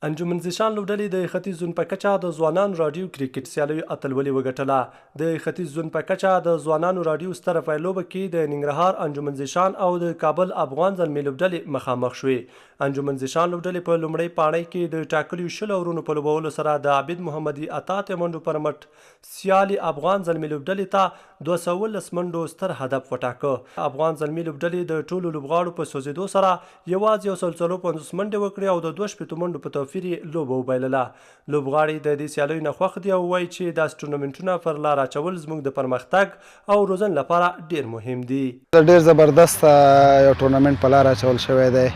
انجمن ذیشان لوبډلې د ختیځ زون په کچه د ځوانانو راډیو کرکټ سیالیو اتلولي وګټله. د ختیځ زون په کچه د ځوانانو راډیو ستره پایلوبه کې د ننګرهار انجمن ذیشان او د کابل افغان زلمي لوبډلې مخامخ شوې. انجمن ذیشان لوبډلې په لومړۍ پاڼۍ کې د ټاکلیو 20 اورونو په لوبولو سره د عابد محمدي 88 منډو پر مټ سیالې افغان زلمي لوبډلې ته 210 منډو ستر هدف وټاکه. افغان زلمي لوبډلې د ټولو لوبغاړو په سوځېدو سره یوازې 154 منډې وکړې او د 62 منډو په توپیر یې لوبه وبایلله. لوبغاړي د دې سیالیو نه خوښ دي او وایي چې داسې ټورنمنټونه پر لار اچول زموږ د پرمختګ او روزنې لپاره ډېر مهم دي. ډېر زبردست یو ټورنمنټ په لار اچول شوی دی.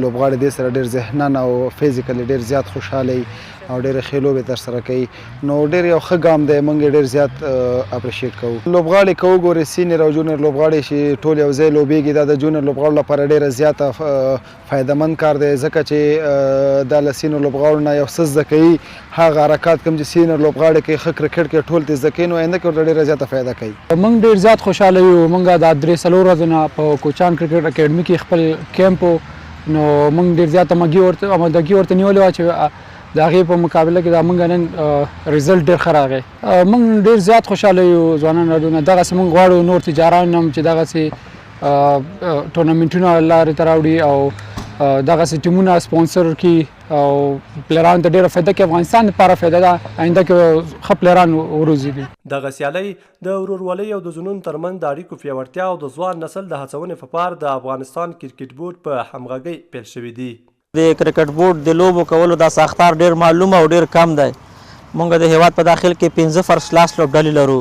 لوبغاړي دې سره ډېر ذهناً او physically ډېر زیات خوشحاله او ډېرې ښې لوبې ترسره کوي، نو ډېر یو ښه ګام دی، موږ یې ډېر زیات appreciate کوو. لوبغاړي که وګورې senior او junior لوبغاړي چې ټول یو ځای لوبېږي، دا د junior لوبغاړو لپاره ډېره زیاته فایدهمند کار دی، ځکه چې دا له senior لوبغاړو نه یو څه زده کوي. هغه حرکات کوم چې senior لوبغاړي کوي، ښه کرکټ کوي، ټول ترې زده کوي، نو آینده کې ورته ډېره زیاته فایده کوي. موږ ډېر زیات خوشحاله یو. موږ دا 3-4 ورځې نه په کوچان کرکټ اکیډمي کې خپل کیمپ و، نو موږ ډېر زیات آمادګي ورته نیولې وه چې د هغې په مقابله کې دا موږ نن result ډېر ښه راغی. موږ ډېر زیات خوشحاله یو ځوانان راډیو نه. دغسې موږ غواړو نور تجاران هم چې دغسې ټورنمنټونه لارې ته راوړي او دغسې ټیمونه سپانسر کړي او پلیرانو ته ډېره فایده کوي، افغانستان لپاره فایده ده، آینده کې ښه پلیران وروزي. دغه سیالۍ د ورورولۍ او د زونونو ترمنځ د اړیکو پیاوړتیا او د ځوان نسل د هڅونې په پار د افغانستان کرکټ بورډ په همغږۍ پیل شوې دي. د کرکټ بورډ د لوبو کولو دا ساختار ډېر معلوم او ډېر کم دی. مونږ د هېواد په داخل کې 5 first class لوبډلې لرو،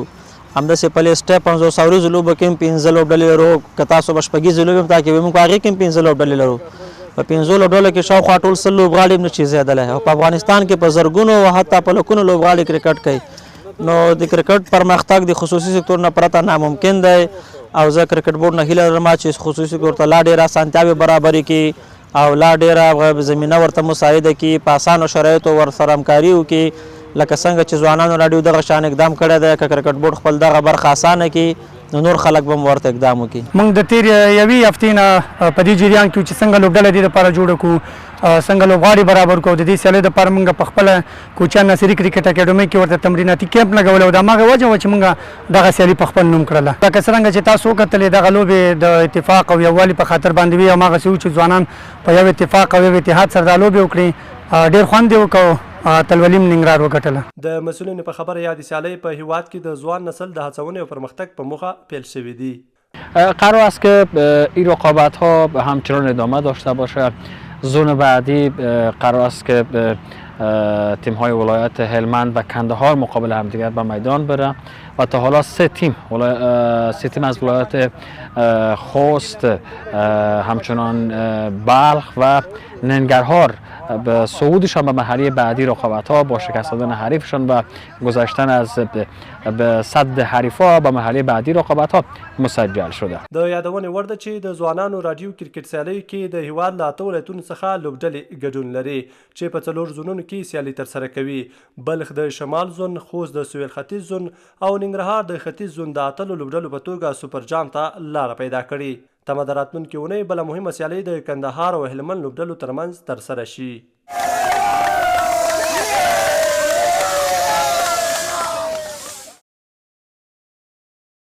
همداسې په list A 50 اوریزو لوبو کې هم 5 لوبډلې لرو. که تاسو به شپږیزې لوبې هم تعقیبوئ، موږ په هغې کې هم 5 لوبډلې لرو. په 5 لوبډلو کې شاوخوا ټول 100 لوبغاړي هم نشي زیادلی او په افغانستان کې په زرګونو او حتی په لکونو لوبغاړي کرکټ کوي. نو د کرکټ پرمختګ د خصوصي سکتور نه پرته ناممکن دی او زه کرکټ بورډ نه هیله لرم چې خصوصي سکتور ته لا ډېره اسانتیاوې برابرې کړي او لا ډېره زمینه ورته مساعده کړي، په اسانو شرایطو ورسره همکاري وکړي. لکه څنګه چې ځوانانو راډیو دغه شان اقدام کړی دی، که کرکټ بورډ خپل دغه برخه اسانه کړي نو نور خلک به هم ورته اقدام وکړي. موږ د تېرې یوې هفتې نه په دې جریان کې چې څنګه لوبډله دې لپاره جوړه کړو، څنګه لوبغاړي برابر کړو، د دې سیالۍ لپاره موږ په خپله کوچیان ناصري کرکټ اکاډمۍ کې ورته تمریناتي کیمپ لګولی او د هماغې وجه وه چې موږ دغه سیالي په خپل نوم کړله. لکه څرنګه چې تاسو وکتلې دغه لوبې د اتفاق او یووالي په خاطر باندې وې، هماغسې وو چې ځوانان په یو اتفاق او یو اتحاد سره دا لوبې وکړې، ډېر خوند یې وکړ او اتلولي هم ننګرهار وګټله. د مسؤلینو په خبره یادې سیالۍ په هېواد کې د ځوان نسل د هڅونې او پرمختګ په موخه پیل شوې دي. قرار است که این رقابت ها همچنان ادامه داشته باشه. زون بعدی قرار است که تیم های ولایت هلمند و کندهار مقابل همدیگر به میدان بره و تا حالا سه تیم از ولایت خوست، همچنان بلخ و ننگرهار به صعودشان به مرحله بعدی رقابت ها با شکست دادن حریفشان و گذشتن از به سد حریفا به مرحله بعدی رقابت ها مسجل شده. د یادونې وړ ده چې د ځوانانو راډیو کرکټ سیالیو کې د هیواد له 8 ولایتونو څخه لوبډلې ګډون لري چې په 4 زونونو کې سیالي ترسره کوي. بلخ د شمال زون، خوست د سویل ختیځ زون او ننګرهار د ختیځ زون د اتلو لوبډلو په توګه سوپر جام ته لاره پیدا کړې. تمه د راتلونکې اونۍ بله مهمه سیالۍ د کندهار او هلمند لوبډلو ترمنځ ترسره شي.